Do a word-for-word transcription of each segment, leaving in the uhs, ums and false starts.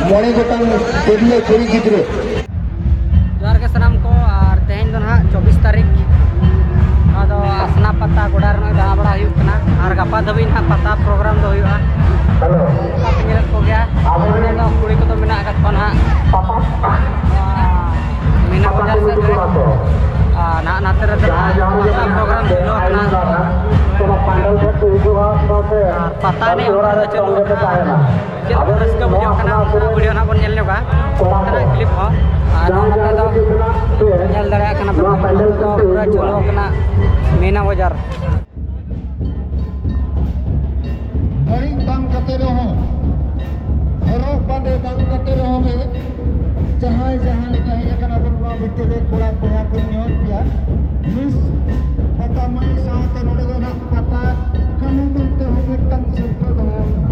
ᱢᱚᱬᱮ ᱜᱚᱴᱟᱝ ᱛᱤᱨᱞᱟᱹ ᱠᱩᱲᱤ ᱜᱤᱫᱽᱨᱟᱹ᱾ ᱡᱚᱦᱟᱨ ᱜᱮ ᱥᱟᱱᱟᱢ ᱠᱚ, ᱟᱨ ᱛᱮᱦᱮᱧ ᱫᱚ ᱱᱟᱦᱟᱜ ᱪᱚᱵᱵᱤᱥ ᱛᱟᱹᱨᱤᱠᱷ, ᱟᱫᱚ ᱟᱥᱱᱟ ᱯᱟᱛᱟ ᱜᱚᱰᱟ ᱨᱮ ᱱᱚᱜᱼᱚᱭ ᱫᱟᱬᱟ ᱵᱟᱲᱟ ᱦᱩᱭᱩᱜ ᱠᱟᱱᱟ, ᱟᱨ ᱜᱟᱯᱟ ᱫᱷᱟᱹᱵᱤᱡ ᱱᱟᱦᱟᱜ ᱯᱟᱛᱟ ᱯᱨᱳᱜᱨᱟᱢ ᱫᱚ ᱦᱩᱭᱩᱜᱼᱟ᱾ ᱚᱱᱠᱟ ᱯᱮ ᱧᱮᱞᱮᱫ ᱠᱚᱜᱮᱭᱟ, ᱱᱚᱰᱮ ᱫᱚ ᱠᱩᱲᱤ ᱠᱚᱫᱚ ᱢᱮᱱᱟᱜ ᱟᱠᱟᱫ ᱠᱚᱣᱟ ᱱᱟᱦᱟᱜ ᱱᱚᱣᱟ ᱢᱤᱱᱟ ᱵᱟᱡᱟᱨ ᱥᱮᱫ ᱨᱮ, ᱟᱨ ᱱᱟᱦᱟᱜ ᱱᱟᱛᱮ ᱨᱮᱫᱚ ᱱᱟᱦᱟᱜ ᱯᱟᱛᱟ ᱯᱨᱳᱜᱨᱟᱢ ᱪᱟᱹᱞᱩ ᱟᱠᱟᱱᱟ᱾ ᱟᱨ ᱯᱟᱛᱟ ᱮᱱᱮᱡ ᱚᱱᱛᱮ ᱫᱚ ᱪᱟᱹᱞᱩ ᱟᱠᱟᱱᱟ᱾ ᱪᱮᱫ ᱞᱮᱠᱟ ᱨᱟᱹᱥᱠᱟᱹ ᱵᱩᱡᱷᱟᱹᱜ ᱠᱟᱱᱟ, ᱚᱱᱟ ᱵᱷᱤᱰᱤᱭᱳ ᱱᱟᱦᱟᱜ ᱵᱚᱱ ᱧᱮᱞ ᱧᱚᱜᱟ, ᱚᱱᱛᱮᱱᱟᱜ ᱠᱞᱤᱯ ᱦᱚᱸ᱾ ᱟᱨ ᱱᱚᱜᱼᱚ ᱱᱚᱛᱮ ᱫᱚ ᱧᱮᱞ ᱫᱟᱲᱮᱭᱟᱜ ᱠᱟᱱᱟ ᱯᱮ, ᱱᱚᱛᱮ ᱫᱚ ᱯᱩᱨᱟᱹ ᱪᱟᱹᱞᱩ ᱟᱠᱟᱱᱟ ᱢᱤᱱᱟ ᱵᱟᱡᱟᱨ᱾ ᱵᱟᱹᱲᱤᱡ ᱵᱟᱝ ᱠᱟᱛᱮ ᱨᱮᱦᱚᱸ, ᱦᱚᱨᱚᱜ ᱵᱟᱸᱫᱮ ᱵᱟᱝ ᱠᱟᱛᱮ ᱨᱮᱦᱚᱸ ᱜᱮ, ᱡᱟᱦᱟᱸᱭ ᱡᱟᱦᱟᱸ ᱞᱮᱠᱟ ᱦᱮᱡ ᱟᱠᱟᱱᱟ ᱵᱚᱱ ᱱᱚᱣᱟ ᱵᱷᱤᱛᱤᱨ ᱨᱮ, ᱠᱚᱲᱟ ᱠᱚᱲᱟ ᱵᱚᱱ ᱧᱮᱞ ᱯᱮᱭᱟ᱾ ᱢᱤᱥ ᱯᱟᱛᱟ ᱢᱟᱹᱭ ᱥᱟᱶᱛᱮ ᱱᱚᱰᱮ ᱫᱚ ᱱᱟᱜ ᱯᱟᱛᱟ ᱠᱟᱹᱢᱤ ᱢᱮᱱᱛᱮ ᱦᱚᱸ ᱢᱤᱫᱴᱟᱝ ᱥᱤᱨᱯᱟᱹ ᱫᱚᱦᱚ ᱟᱠᱟᱱᱟ᱾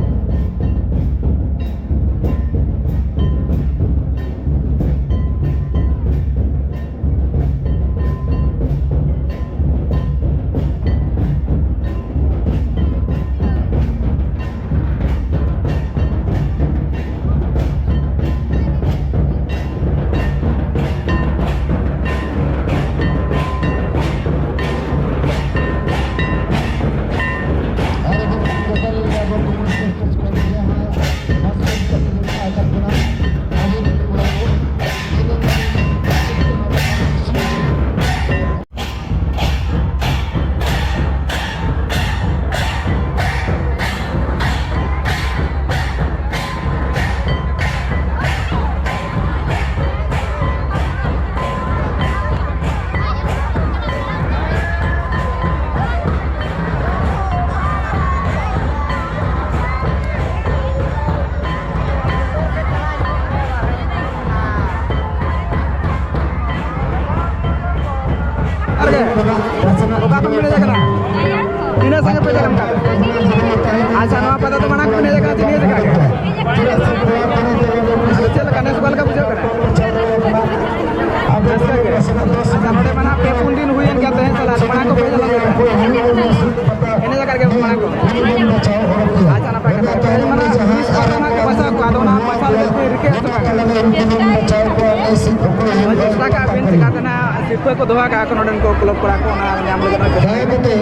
ᱚᱠᱚᱭ ᱠᱚ ᱫᱚᱦᱚ ᱟᱠᱟᱫᱼᱟ ᱠᱚ ᱱᱚᱰᱮᱱ ᱠᱚ ᱠᱞᱟᱵᱽ ᱠᱚᱲᱟ ᱠᱚ, ᱚᱱᱟ ᱧᱟᱢ ᱞᱟᱹᱜᱤᱫ ᱱᱚᱜᱼᱚᱭ ᱠᱚ ᱫᱟᱭᱟ ᱠᱟᱛᱮ,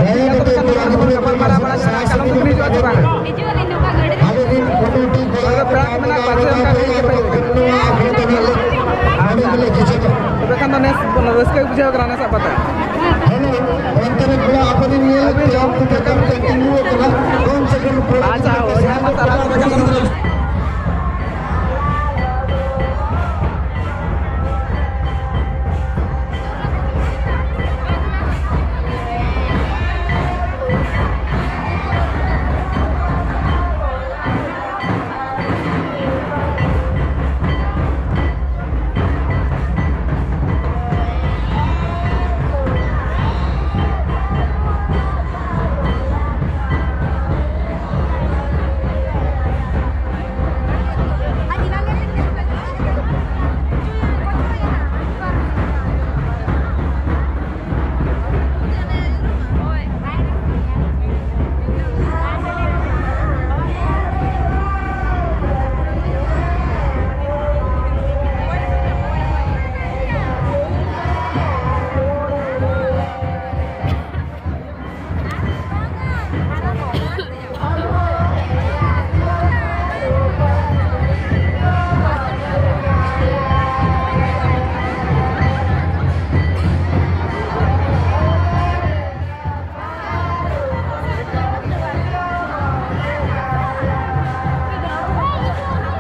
ᱫᱟᱭᱟ ᱠᱟᱛᱮ ᱠᱚᱲᱟ ᱜᱤᱫᱽᱨᱟᱹ ᱠᱚ ᱜᱟᱯᱟᱞᱢᱟᱨᱟᱣ ᱵᱟᱲᱟ ᱠᱮᱫᱟ, ᱟᱞᱚᱢ ᱠᱩᱠᱞᱤ ᱦᱚᱪᱚᱜᱼᱟ ᱪᱮ ᱵᱟᱝ? ᱟᱞᱮ ᱨᱮᱱ ᱠᱚᱢᱤᱴᱤ ᱠᱚᱲᱟ ᱱᱚᱰᱮ ᱯᱮᱲᱟ ᱠᱚ ᱢᱮᱱᱟᱜ ᱠᱚᱣᱟ, ᱪᱮᱫ ᱚᱱᱠᱟ ᱠᱚ ᱤᱭᱟᱹ ᱯᱮ ᱤᱭᱟᱹ ᱠᱟᱱᱟ? ᱱᱚᱣᱟ ᱟᱠᱷᱲᱟ ᱫᱚ ᱱᱟᱦᱟᱜ ᱞᱮ, ᱱᱚᱰᱮ ᱜᱮᱞᱮ ᱠᱮᱪᱮᱫᱟ᱾ ᱛᱚᱵᱮ ᱠᱷᱟᱱ ᱫᱚ ᱱᱮᱥ ᱨᱟᱹᱥᱠᱟᱹ ᱵᱩᱡᱷᱟᱹᱣ ᱠᱟᱱᱟ ᱱᱮᱥᱟᱜ ᱯᱟᱛᱟ? ᱦᱮᱞᱳ, ᱚᱱᱛᱮ ᱨᱮ ᱠᱚᱲᱟ ᱟᱯᱮ ᱨᱮᱱ ᱧᱮᱞ ᱟᱹᱵᱤᱱ ᱫᱚ ᱪᱚᱢ ᱠᱚ ᱡᱟᱭᱜᱟ ᱨᱮ ᱛᱤᱸᱜᱩ ᱟᱠᱟᱱᱟ, ᱠᱚᱢ ᱥᱮ ᱠᱚᱢ ᱠᱚᱲᱟ ᱟᱪᱪᱷᱟ, ᱦᱳᱭ, ᱦᱮᱸ, ᱢᱟ ᱛᱟᱦᱞᱮ ᱛᱚᱵᱮ ᱠᱷᱟᱱ ᱫᱚ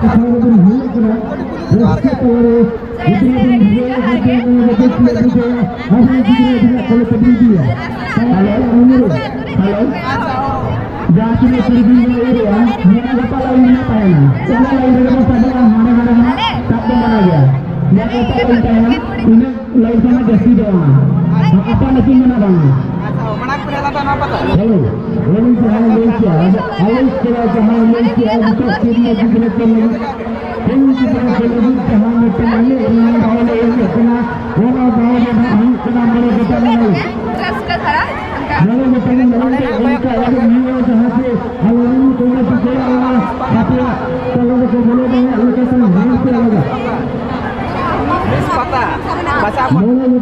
ᱠᱟᱛᱷᱟ ᱨᱮᱵᱚᱱ ᱦᱩᱭ ᱠᱟᱱᱟ, ᱨᱟᱹᱥᱠᱟᱹ ᱛᱟᱞᱟᱨᱮ ᱜᱤᱫᱽᱨᱟᱹ ᱵᱚᱱ ᱵᱩᱡᱷᱟᱹᱣ ᱠᱟᱱ ᱛᱟᱦᱮᱸ ᱱᱚᱣᱟ ᱫᱚ ᱪᱮᱫ ᱠᱚ ᱵᱩᱡᱷᱟᱹᱣᱟ, ᱟᱨ ᱦᱚᱸ ᱜᱤᱫᱽᱨᱟᱹ ᱟᱹᱰᱤ ᱜᱟᱱ ᱠᱚᱞᱮ ᱠᱟᱹᱢᱤ ᱤᱫᱤᱭᱟ᱾ Hello, hello. ᱡᱟᱦᱟᱸ ᱛᱤᱱᱟᱹᱜ ᱠᱩᱲᱤ ᱜᱤᱫᱽᱨᱟᱹ ᱠᱚ ᱤᱭᱟᱹᱭᱟ, ᱱᱚᱣᱟ ᱜᱚᱴᱟ ᱞᱟᱭᱤᱱ ᱨᱮ ᱛᱟᱦᱮᱱᱟ᱾ ᱚᱱᱟ ᱞᱟᱭᱤᱱ ᱨᱮᱜᱮ ᱵᱚᱱ ᱥᱟᱵᱚᱜᱼᱟ, ᱦᱟᱸᱰᱮ ᱱᱟᱰᱮ ᱦᱚᱸ ᱥᱟᱵ ᱫᱚ ᱢᱟᱱᱟ ᱜᱮᱭᱟ᱾ ᱡᱟᱦᱟᱸ ᱜᱚᱴᱟ ᱞᱟᱭᱤᱱ ᱛᱟᱦᱮᱱᱟ, ᱤᱱᱟᱹ ᱞᱟᱭᱤᱱ ᱠᱷᱚᱱᱟᱜ ᱡᱟᱹᱥᱛᱤ ᱫᱚ ᱵᱟᱝᱟ᱾ ᱟᱯᱟᱱ ᱟᱹᱯᱤᱱ ᱢᱮᱱᱟᱜ ᱵᱟᱝᱟ᱾ ᱦᱮᱞᱳ, ᱟᱹᱞᱤᱧ ᱡᱟᱦᱟᱸᱭ ᱞᱟᱹᱭ ᱠᱮᱜᱼᱟ, ᱟᱹᱞᱤᱧ ᱠᱚᱲᱟ ᱡᱟᱦᱟᱸᱭ ᱞᱟᱹᱭ ᱠᱮᱜᱼᱟ, ᱱᱤᱛᱚᱜ ᱛᱤᱨᱞᱟᱹ ᱜᱤᱫᱽᱨᱟᱹ ᱠᱚ ᱞᱟᱹᱜᱤᱫ, ᱠᱩᱲᱤ ᱜᱤᱫᱽᱨᱟᱹ ᱠᱚ ᱞᱟᱹᱜᱤᱫ ᱡᱟᱦᱟᱸ ᱢᱤᱫᱴᱟᱝ ᱮᱱᱮᱡ ᱨᱮᱱᱟᱜ ᱫᱟᱣ ᱞᱮ ᱮᱢᱚᱜ ᱠᱟᱱᱟ, ᱚᱱᱟ ᱫᱟᱣ ᱫᱚ ᱱᱟᱜ ᱦᱩᱭᱩᱜ ᱠᱟᱱᱟ ᱢᱚᱬᱮ ᱜᱚᱴᱟᱝ ᱞᱟᱭᱤᱱ᱾ ᱨᱟᱹᱥᱠᱟᱹ ᱫᱷᱟᱨᱟ᱾ ᱢᱚᱬᱮ ᱜᱚᱴᱟᱝ ᱞᱟᱭᱤᱱ ᱛᱮ ᱚᱱᱠᱟ ᱮᱱᱮᱡ ᱦᱩᱭᱩᱜᱼᱟ, ᱡᱟᱦᱟᱸ ᱪᱮ ᱟᱞᱮ ᱨᱮᱱ ᱠᱚᱲᱟ ᱠᱚ ᱪᱟᱞᱟᱜᱼᱟ, ᱟᱯᱮᱭᱟᱜ ᱛᱟᱞᱟ ᱨᱮᱠᱚ ᱵᱚᱞᱚ ᱫᱟᱲᱮᱭᱟᱜ ᱞᱮᱠᱟᱛᱮ ᱧᱮᱞ ᱯᱮ ᱟᱞᱟᱜᱟ᱾ ᱯᱟᱛᱟ, ᱯᱟᱛᱟ᱾ ᱢᱚᱬᱮ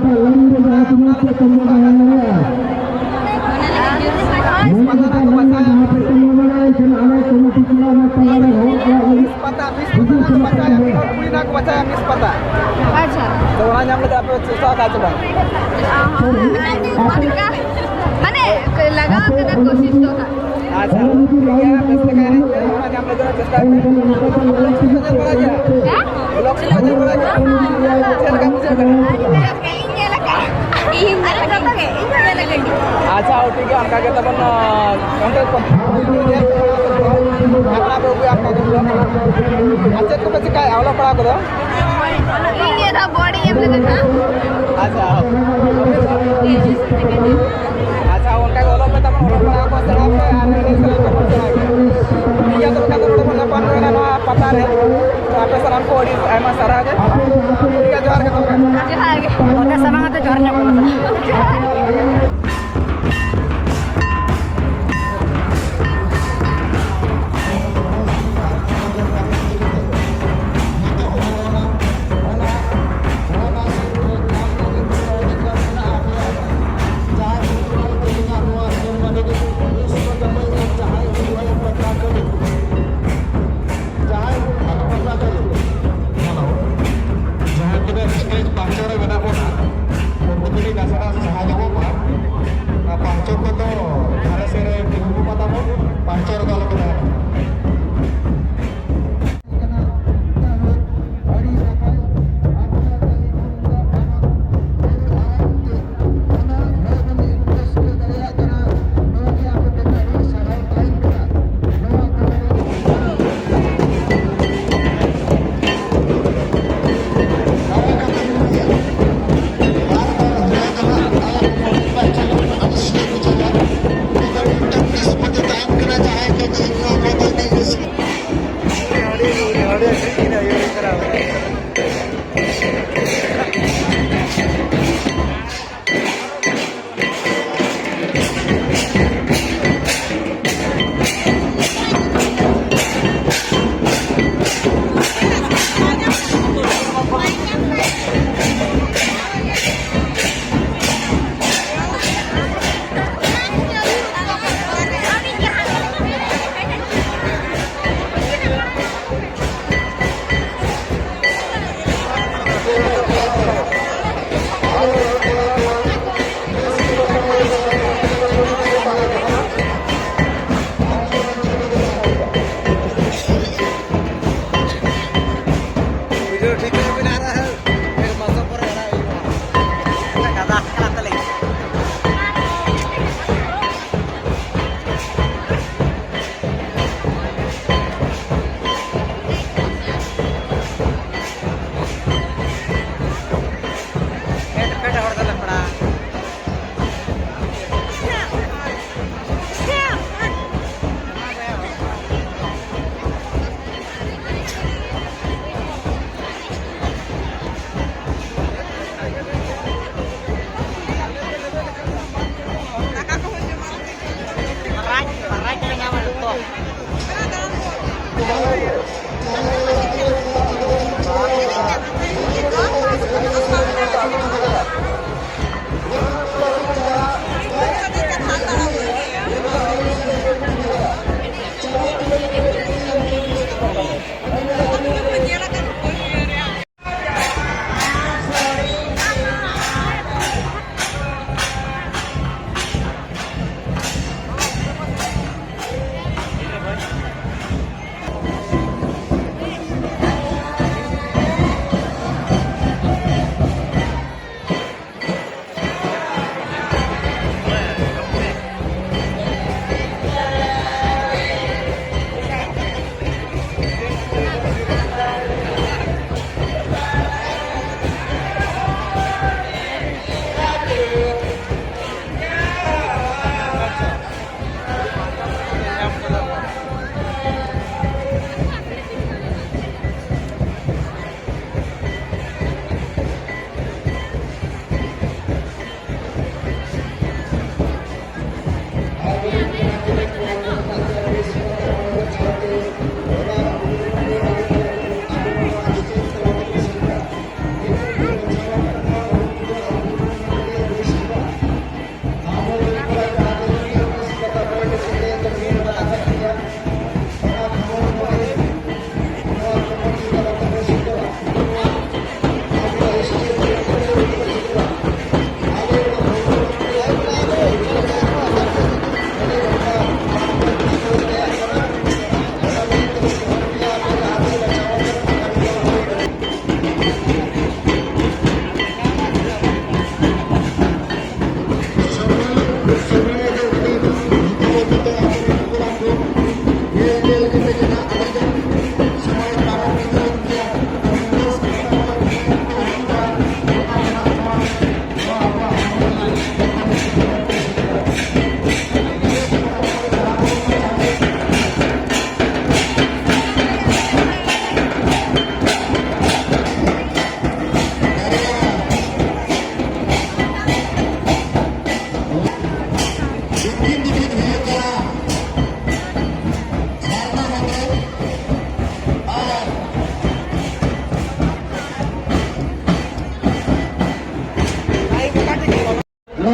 ᱪᱮᱥᱴᱟ ᱟᱠᱟᱫ ᱪᱮ ᱵᱟᱝ? ᱢᱟᱱᱮ, ᱞᱟᱜᱟᱣ ᱠᱟᱱᱟ ᱠᱳᱥᱤᱥ ᱫᱚ ᱦᱟᱸᱜ᱾ ᱟᱪᱪᱷᱟ, ᱴᱷᱤᱠ ᱜᱮᱭᱟ, ᱵᱮᱥ ᱞᱮᱠᱟ ᱮᱱᱮᱡ ᱯᱮ, ᱚᱱᱟ ᱧᱟᱢ ᱞᱟᱹᱜᱤᱫ ᱦᱚᱸ ᱪᱮᱥᱴᱟᱭ ᱯᱮ᱾ ᱵᱞᱚᱜ ᱠᱚᱯᱮ ᱧᱮᱞ ᱵᱟᱲᱟᱭ ᱜᱮᱭᱟ? ᱦᱮᱸ? ᱵᱞᱚᱜ ᱠᱚᱯᱮ ᱧᱮᱞ ᱵᱟᱲᱟᱭ ᱜᱮᱭᱟ? ᱪᱮᱫ ᱞᱮᱠᱟ ᱵᱩᱡᱷᱟᱹᱜ ᱠᱟᱱᱟ? ᱤᱧ ᱧᱮᱞ ᱟᱠᱟᱫ᱾ ᱤᱧ ᱧᱮᱞ ᱟᱠᱟᱫ᱾ ᱟᱪᱪᱷᱟ, ᱦᱳᱭ, ᱴᱷᱤᱠ ᱜᱮᱭᱟ, ᱚᱱᱠᱟ ᱜᱮ ᱛᱟᱵᱚᱱ, ᱟᱸ, ᱚᱱᱛᱮ ᱠᱚ ᱧᱮᱞ ᱠᱚ ᱟᱠᱷᱲᱟ ᱯᱮ ᱟᱹᱜᱩᱭᱟ, ᱚᱱᱠᱟ ᱜᱮ ᱵᱞᱚᱜ᱾ ᱟᱨ ᱪᱮᱫ ᱠᱚᱯᱮ ᱪᱤᱠᱟᱹᱭᱟ ᱚᱞᱚᱜ ᱯᱟᱲᱦᱟᱣ ᱠᱚᱫᱚ? ᱤᱧ ᱱᱤᱭᱟᱹ ᱫᱷᱟᱣ ᱵᱳᱨᱰ ᱤᱧ ᱮᱢ ᱞᱟᱹᱜᱤᱫ ᱦᱟᱸᱜ᱾ ᱟᱪᱪᱷᱟ᱾ ᱟᱪᱪᱷᱟ, ᱚᱱᱠᱟ ᱜᱮ ᱚᱞᱚᱜ ᱯᱮ ᱛᱟᱵᱚᱱ, ᱚᱞᱚᱜ ᱯᱟᱲᱦᱟᱣ ᱠᱚ ᱥᱮᱬᱟᱭ ᱯᱮ ᱟᱨ ᱮᱱᱮᱡ ᱥᱮᱨᱮᱧ ᱠᱚ ᱥᱮᱬᱟᱭ ᱯᱮ᱾ ᱴᱷᱤᱠ ᱜᱮᱭᱟ, ᱛᱚᱵᱮ ᱠᱷᱟᱱ ᱫᱚ ᱱᱚᱰᱮ ᱵᱚᱱ ᱧᱟᱯᱟᱢ ᱠᱟᱱᱟ ᱱᱚᱣᱟ ᱯᱟᱛᱟ ᱨᱮ᱾ ᱟᱯᱮ ᱥᱟᱱᱟᱢ ᱠᱚ ᱟᱹᱰᱤ ᱟᱭᱢᱟ ᱥᱟᱨᱦᱟᱣ ᱜᱮ᱾ ᱴᱷᱤᱠ ᱜᱮᱭᱟ, ᱡᱚᱦᱟᱨ ᱜᱮ ᱛᱚᱵᱮ ᱠᱷᱟᱱ᱾ ᱡᱚᱦᱟᱨ ᱜᱮ᱾ ᱱᱚᱰᱮ ᱥᱟᱢᱟᱝ ᱟᱛᱮ ᱡᱚᱦᱟᱨ ᱧᱚᱜ ᱠᱟᱱᱟ᱾ ᱡᱟᱦᱟᱸᱭ ᱠᱚ ᱡᱟᱦᱟᱸ ᱛᱤᱱᱟᱹᱜ ᱥᱴᱮᱡᱽ ᱯᱟᱥᱮ ᱨᱮ ᱢᱮᱱᱟᱜ ᱵᱚᱱᱟ, ᱩᱱᱠᱩ ᱠᱟᱹᱴᱤᱡ ᱱᱟᱥᱮᱱᱟᱜ ᱥᱟᱦᱟ ᱧᱚᱜᱚᱜ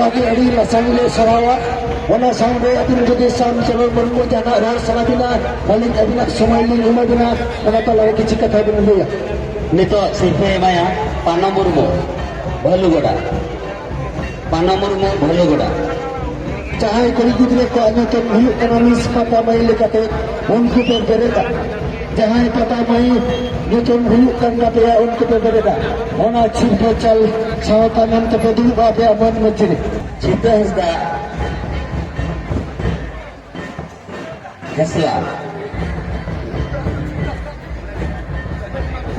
ᱟᱹᱰᱤ, ᱟᱹᱰᱤ ᱞᱟᱥᱟᱱ ᱞᱮ ᱥᱟᱨᱦᱟᱣᱟ᱾ ᱚᱱᱟ ᱥᱟᱶᱛᱮ ᱟᱹᱵᱤᱱ ᱡᱩᱫᱤ ᱥᱟᱢ ᱪᱚᱨᱚᱱ ᱢᱩᱨᱢᱩ ᱡᱟᱦᱟᱱᱟᱜ ᱨᱚᱲ ᱥᱟᱱᱟ ᱵᱤᱱᱟ, ᱢᱟᱹᱞᱤᱠ ᱟᱹᱵᱤᱱᱟᱜ ᱥᱚᱢᱚᱭ ᱞᱤᱧ ᱮᱢᱟ ᱵᱤᱱᱟ, ᱚᱱᱟ ᱛᱟᱞᱟᱨᱮ ᱠᱤᱪᱷᱩ ᱠᱟᱛᱷᱟ ᱵᱤᱱ ᱞᱟᱹᱭᱟ᱾ ᱱᱤᱛᱚᱜ ᱥᱤᱨᱯᱟᱹᱭ ᱮᱢᱟᱭᱟ ᱯᱟᱱᱟ ᱢᱩᱨᱢᱩ, ᱵᱷᱟᱹᱞᱩᱜᱚᱰᱟ᱾ ᱯᱟᱱᱟ ᱢᱩᱨᱢᱩ, ᱵᱷᱟᱹᱞᱩᱜᱚᱰᱟ᱾ ᱡᱟᱦᱟᱸᱭ ᱠᱩᱲᱤ ᱜᱤᱫᱽᱨᱟᱹ ᱠᱚᱣᱟᱜ ᱧᱩᱛᱩᱢ ᱦᱩᱭᱩᱜ ᱠᱟᱱᱟ ᱢᱤᱥ ᱯᱟᱛᱟ ᱢᱟᱹᱭ ᱞᱮᱠᱟᱛᱮ, ᱩᱱᱠᱩ ᱯᱮ ᱵᱮᱨᱮᱫᱟ᱾ ᱡᱟᱦᱟᱸᱭ ᱯᱟᱛᱟ ᱢᱟᱹᱭ ᱧᱩᱛᱩᱢ ᱦᱩᱭᱩᱜ ᱠᱟᱱ ᱛᱟᱯᱮᱭᱟ, ᱩᱱᱠᱩ ᱯᱮ ᱵᱮᱨᱮᱫᱟ᱾ ᱚᱱᱟ ᱥᱤᱨᱯᱟᱹ ᱪᱟᱞ ᱥᱟᱶ ᱛᱟᱭᱱᱚᱢ ᱛᱮᱯᱮ ᱫᱩᱲᱩᱵᱼᱟ ᱟᱯᱮᱭᱟᱜ ᱢᱟᱹᱱ ᱢᱟᱹᱪᱤ ᱨᱮ᱾ ᱪᱷᱤᱛᱟᱹ ᱦᱟᱸᱥᱫᱟ, ᱦᱮᱸᱥᱞᱟ᱾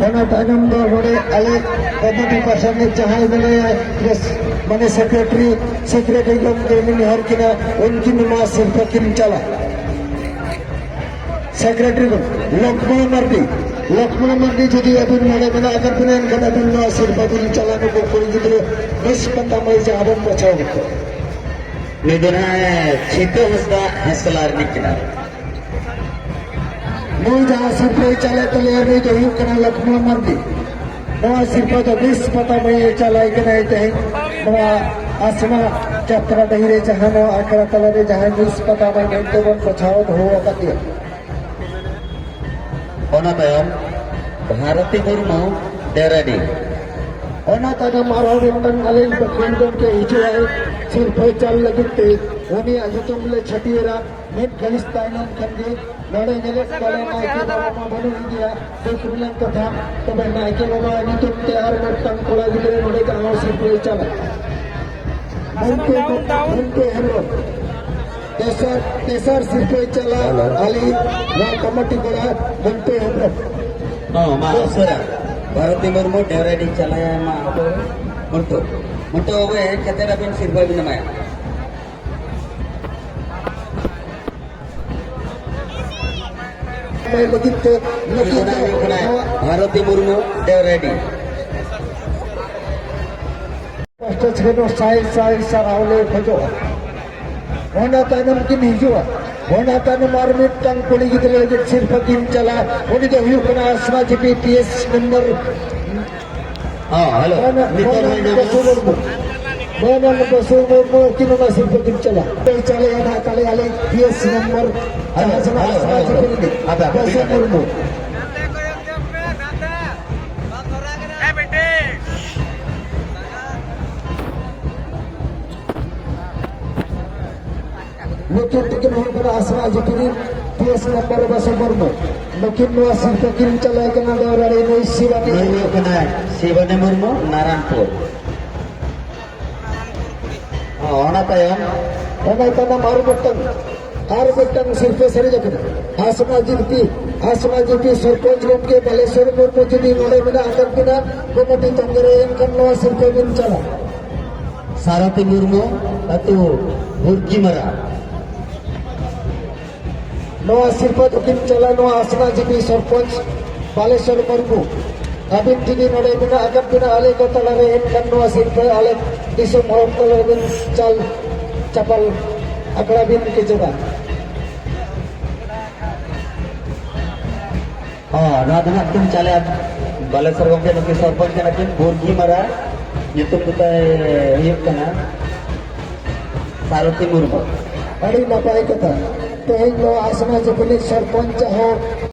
ᱚᱱᱟ ᱛᱟᱭᱱᱚᱢ ᱫᱚ ᱱᱚᱰᱮ ᱟᱞᱮ ᱠᱚᱢᱤᱴᱤ ᱯᱟᱦᱴᱟ ᱨᱤᱱᱤᱡ ᱡᱟᱦᱟᱸᱭ ᱢᱮᱱᱟᱭᱟ, ᱯᱨᱮᱥ, ᱢᱟᱱᱮ ᱥᱮᱠᱨᱮᱴᱟᱨᱤ, ᱥᱮᱠᱨᱮᱴᱟᱨᱤ ᱜᱚᱢᱠᱮ ᱢᱤᱱᱦᱟᱨ ᱠᱤᱱᱟ, ᱩᱱᱠᱤᱱ ᱱᱚᱣᱟ ᱥᱤᱨᱯᱟᱹ ᱠᱤᱱ ᱪᱟᱞᱟ᱾ ᱥᱮᱠᱨᱮᱴᱟᱨᱤ ᱜᱚᱢᱠᱮ ᱞᱚᱠᱷᱢᱚᱬ ᱢᱟᱨᱰᱤ, ᱞᱚᱠᱷᱢᱚᱬ ᱢᱟᱨᱰᱤ ᱡᱩᱫᱤ ᱟᱹᱵᱤᱱ ᱱᱚᱰᱮ ᱢᱮᱱᱟᱜ ᱟᱠᱟᱫ ᱵᱤᱱᱟ, ᱮᱱᱠᱷᱟᱱ ᱟᱹᱵᱤᱱ ᱱᱚᱣᱟ ᱥᱤᱨᱯᱟᱹ ᱵᱤᱱ ᱪᱟᱞᱟ ᱱᱩᱠᱩ ᱠᱩᱲᱤ ᱜᱤᱫᱽᱨᱟᱹ ᱵᱮᱥ ᱯᱟᱛᱟ ᱢᱟᱹᱭ ᱡᱟᱦᱟᱸ ᱵᱚᱱ ᱵᱟᱪᱷᱟᱣ ᱠᱟᱫ ᱠᱚᱣᱟ᱾ ᱱᱩᱭ ᱫᱚ ᱱᱟᱦᱟᱜ ᱪᱷᱤᱛᱟᱹ ᱦᱟᱸᱥᱫᱟ ᱦᱮᱸᱥᱞᱟ ᱨᱤᱱᱤᱡ ᱠᱟᱱᱟᱭ᱾ ᱱᱩᱭ ᱡᱟᱦᱟᱸ ᱥᱤᱨᱯᱟᱹᱭ ᱪᱟᱞᱮᱫ ᱛᱟᱞᱮᱭᱟ, ᱱᱩᱭ ᱫᱚ ᱦᱩᱭᱩᱜ ᱠᱟᱱᱟ ᱞᱚᱠᱷᱢᱚᱬ ᱢᱟᱨᱰᱤ᱾ ᱱᱚᱣᱟ ᱥᱤᱨᱯᱟᱹ ᱫᱚ ᱢᱤᱥ ᱯᱟᱛᱟ ᱢᱟᱹᱭᱮ ᱪᱟᱞᱟᱭ ᱠᱟᱱᱟᱭ ᱛᱮᱦᱮᱧ᱾ ᱱᱚᱣᱟ ᱟᱥᱱᱟ ᱡᱟᱛᱨᱟ ᱰᱟᱹᱦᱤ ᱨᱮ ᱡᱟᱦᱟᱸ ᱱᱚᱣᱟ ᱟᱠᱷᱲᱟ ᱛᱟᱞᱟ ᱨᱮ ᱡᱟᱦᱟᱸᱭ ᱢᱤᱥ ᱯᱟᱛᱟ ᱢᱟᱹᱭ ᱢᱮᱱᱛᱮ ᱵᱚᱱ ᱵᱟᱪᱷᱟᱣ ᱫᱚᱦᱚ ᱟᱠᱟᱫᱮᱭᱟ᱾ ᱚᱱᱟ ᱛᱟᱭᱚᱢ ᱵᱷᱟᱨᱚᱛᱤ ᱢᱩᱨᱢᱩ, ᱰᱮᱨᱟᱰᱤ᱾ ᱚᱱᱟ ᱛᱟᱭᱱᱚᱢ ᱟᱨᱦᱚᱸ ᱢᱤᱫᱴᱟᱝ ᱟᱹᱞᱤᱧ ᱯᱟᱹᱴᱷᱩᱣᱟᱹ ᱜᱚᱢᱠᱮ ᱦᱤᱡᱩᱜᱼᱟᱭ ᱥᱤᱨᱯᱟᱹ ᱪᱟᱞ ᱞᱟᱹᱜᱤᱫ ᱛᱮ, ᱩᱱᱤᱭᱟᱜ ᱧᱩᱛᱩᱢ ᱞᱮ ᱪᱷᱟᱹᱴᱭᱟᱹᱨᱟ᱾ ᱢᱤᱫ ᱜᱷᱟᱹᱲᱤᱡ ᱛᱟᱭᱱᱚᱢ ᱠᱷᱟᱱ ᱜᱮ ᱱᱚᱰᱮ ᱧᱮᱞᱮᱫ ᱠᱚᱣᱟᱞᱮ ᱱᱟᱭᱠᱮ ᱵᱟᱵᱟ ᱢᱟ ᱵᱟᱹᱱᱩᱜ ᱜᱮᱭᱟ, ᱫᱩᱠ ᱨᱮᱱᱟᱜ ᱠᱟᱛᱷᱟ᱾ ᱛᱚᱵᱮ ᱱᱟᱭᱠᱮ ᱵᱟᱵᱟ ᱧᱩᱛᱩᱢ ᱛᱮ ᱟᱨ ᱢᱤᱫᱴᱟᱝ ᱠᱚᱲᱟ ᱜᱤᱫᱽᱨᱟᱹ ᱱᱚᱰᱮ ᱡᱟᱦᱟᱸ ᱥᱤᱨᱯᱟᱹᱭ ᱪᱟᱞᱟ᱾ ᱢᱚᱱᱴᱩ, ᱢᱚᱱᱴᱩ ᱦᱮᱢᱵᱨᱚᱢ᱾ ᱛᱮᱥᱟᱨ, ᱛᱮᱥᱟᱨ ᱥᱤᱨᱯᱟᱹᱭ ᱪᱟᱞᱟ ᱦᱮᱞᱳ᱾ ᱟᱞᱤ ᱱᱚᱣᱟ ᱠᱚᱢᱤᱴᱤ ᱠᱚᱲᱟ ᱢᱚᱱᱴᱩ ᱦᱮᱢᱵᱨᱚᱢ᱾ ᱦᱚᱸ, ᱢᱟ ᱩᱥᱟᱹᱨᱟ᱾ ᱵᱷᱟᱨᱚᱛᱤ ᱢᱩᱨᱢᱩ, ᱰᱮᱣᱨᱮᱰᱤ ᱪᱟᱞᱟᱭᱟ, ᱢᱟ ᱟᱵᱚ ᱢᱚᱱᱴᱩ᱾ ᱢᱚᱱᱴᱩ ᱵᱟᱹᱵᱩ ᱦᱮᱡ ᱠᱟᱛᱮ ᱟᱵᱤᱱ ᱥᱤᱨᱯᱟᱹ ᱵᱤᱱ ᱮᱢᱟᱭᱟ᱾ ᱞᱟᱹᱜᱤᱫ ᱛᱮ ᱱᱩᱠᱤᱱ ᱫᱚ ᱦᱩᱭᱩᱜ ᱠᱟᱱᱟᱭ ᱱᱚᱣᱟ ᱵᱷᱟᱨᱚᱛᱤ ᱢᱩᱨᱢᱩ, ᱰᱮᱣᱨᱮᱰᱤ᱾ ᱯᱟᱥᱴᱟ ᱥᱮᱫ ᱦᱚᱸ ᱥᱟᱭ ᱥᱟᱭ ᱥᱟᱨᱦᱟᱣ ᱞᱮ ᱠᱷᱚᱡᱚᱜᱼᱟ᱾ ᱚᱱᱟ ᱛᱟᱭᱱᱚᱢ ᱠᱤᱱ ᱦᱤᱡᱩᱜᱼᱟ᱾ ᱚᱱᱟ ᱛᱟᱭᱱᱚᱢ ᱟᱨ ᱢᱤᱫᱴᱟᱝ ᱠᱩᱲᱤ ᱜᱤᱫᱽᱨᱟᱹ ᱞᱟᱹᱜᱤᱫ ᱥᱤᱨᱯᱟᱹ ᱠᱤᱱ ᱪᱟᱞᱟ᱾ ᱩᱱᱤ ᱫᱚ ᱦᱩᱭᱩᱜ ᱠᱟᱱᱟ ᱟᱥᱱᱟ ᱡᱤᱯᱤ ᱯᱤ ᱮᱥ ᱱᱚᱢᱵᱚᱨ᱾ ᱦᱚᱸ, ᱦᱮᱞᱳ᱾ ᱚᱱᱟ, ᱱᱤᱛᱚᱜ ᱚᱱᱟ ᱱᱚᱜᱼᱚᱭ ᱱᱚᱣᱟ ᱵᱚᱥᱩ ᱢᱩᱨᱢᱩ᱾ ᱢᱟᱹᱱᱟᱱ ᱵᱟᱹᱥᱩ ᱢᱩᱨᱢᱩ ᱟᱹᱠᱤᱱ ᱚᱱᱟ ᱥᱤᱨᱯᱟᱹ ᱠᱤᱱ ᱪᱟᱞᱟ᱾ ᱪᱟᱞᱮᱭᱟ ᱱᱟᱦᱟᱜ ᱛᱟᱞᱮ ᱟᱞᱮ ᱯᱤ ᱮᱥ ᱱᱚᱢᱵᱚᱨ ᱦᱮᱞᱳ, ᱡᱟᱦᱟᱸ ᱥᱮᱱᱟᱜ ᱦᱮᱞᱳ, ᱟᱥᱲᱟ ᱦᱮᱞᱳ, ᱦᱮᱞᱳ᱾ ᱪᱤᱠᱤ ᱨᱤᱱᱤᱡ ᱟᱫᱚ ᱟᱯᱮ ᱵᱟᱹᱥᱩ ᱢᱮᱱᱟᱜ ᱢᱩᱨᱢᱩ᱾ ᱱᱩᱠᱤᱱ ᱛᱟᱹᱠᱤᱱ ᱦᱩᱭᱩᱜ ᱠᱟᱱᱟ ᱟᱥᱲᱟ ᱡᱤᱯᱤ ᱨᱤᱱ P S number Basu Murmu. ᱱᱩᱠᱤᱱ ᱱᱚᱣᱟ ᱥᱤᱨᱯᱟᱹ ᱠᱤᱱ ᱪᱟᱞᱟᱣ ᱠᱟᱱᱟ ᱰᱟᱣᱨᱟᱲᱤ ᱱᱩᱭ ᱥᱤᱵᱟᱱᱤ᱾ ᱱᱩᱭ ᱦᱩᱭᱩᱜ ᱠᱟᱱᱟᱭ ᱥᱤᱵᱟᱱᱤ ᱢᱩᱨᱢᱩ, ᱱᱟᱨᱟᱱᱯᱩᱨ᱾ ᱚᱱᱟ ᱛᱟᱭᱚᱢ, ᱚᱱᱟ ᱛᱟᱭᱱᱚᱢ ᱟᱨ ᱢᱤᱫᱴᱟᱝ, ᱟᱨ ᱢᱤᱫᱴᱟᱝ ᱥᱤᱨᱯᱟᱹ ᱥᱟᱨᱮᱡ ᱟᱠᱟᱱᱟ᱾ ᱟᱥᱱᱟ ᱡᱤᱯᱤ, ᱟᱥᱱᱟ ᱡᱤᱯᱤ ᱥᱚᱨᱯᱚᱧᱪ ᱜᱚᱢᱠᱮ ᱵᱟᱞᱮᱥᱚᱨ ᱢᱩᱨᱢᱩ ᱡᱩᱫᱤ ᱱᱚᱰᱮ ᱢᱮᱱᱟᱜ ᱟᱠᱟᱫ ᱵᱤᱱᱟ ᱠᱚᱢᱤᱴᱤ ᱛᱚᱸᱜᱮ ᱨᱮ, ᱮᱱᱠᱷᱟᱱ ᱱᱚᱣᱟ ᱥᱤᱨᱯᱟᱹ ᱵᱤᱱ ᱪᱟᱞᱟ᱾ ᱥᱟᱨᱚᱛᱤ ᱢᱩᱨᱢᱩ, ᱟᱹᱛᱩ ᱵᱩᱨᱠᱤᱢᱟᱨᱟ᱾ ᱱᱚᱣᱟ ᱥᱤᱨᱯᱟᱹ ᱫᱚᱠᱤᱱ ᱪᱟᱞᱟ ᱱᱚᱣᱟ ᱟᱥᱱᱟ ᱡᱤᱯᱤ ᱥᱚᱨᱯᱚᱧᱪ ᱵᱟᱞᱮᱥᱚᱨ ᱢᱩᱨᱢᱩ᱾ ᱟᱹᱵᱤᱱ ᱡᱩᱫᱤ ᱱᱚᱰᱮ ᱢᱮᱱᱟᱜ ᱟᱠᱟᱫ ᱵᱤᱱᱟ ᱟᱞᱮ ᱠᱚ ᱛᱟᱞᱟᱨᱮ, ᱮᱱᱠᱷᱟᱱ ᱱᱚᱣᱟ ᱥᱤᱨᱯᱟᱹ ᱟᱞᱮ ᱫᱤᱥᱚᱢ ᱦᱚᱲ ᱛᱟᱞᱟᱨᱮ ᱵᱤᱱ ᱪᱟᱞ ᱪᱟᱯᱟᱞ ᱟᱠᱷᱲᱟ ᱵᱤᱱ ᱠᱮᱪᱮᱫᱟ᱾ ᱚ, ᱱᱚᱣᱟ ᱫᱚ ᱦᱟᱸᱜ ᱠᱤᱱ ᱪᱟᱞᱮ ᱵᱟᱞᱮᱥᱚᱨ ᱜᱚᱢᱠᱮ ᱱᱩᱠᱤᱱ ᱥᱚᱨᱯᱚᱧᱪ ᱠᱟᱱᱟ ᱠᱤᱱ, ᱵᱩᱨᱜᱤ ᱢᱟᱨᱟ ᱧᱩᱛᱩᱢ ᱠᱚᱛᱟᱭ ᱦᱩᱭᱩᱜ ᱠᱟᱱᱟ ᱥᱟᱨᱚᱛᱤ ᱢᱩᱨᱢᱩ᱾ ᱟᱹᱰᱤ ᱱᱟᱯᱟᱭ ᱠᱟᱛᱷᱟ᱾ ᱛᱮᱦᱮᱧ ᱱᱚᱣᱟ ᱟᱥᱱᱟ ᱡᱤᱯᱤ ᱨᱤᱱᱤᱡ ᱥᱚᱨᱯᱚᱧᱪ ᱦᱚᱸ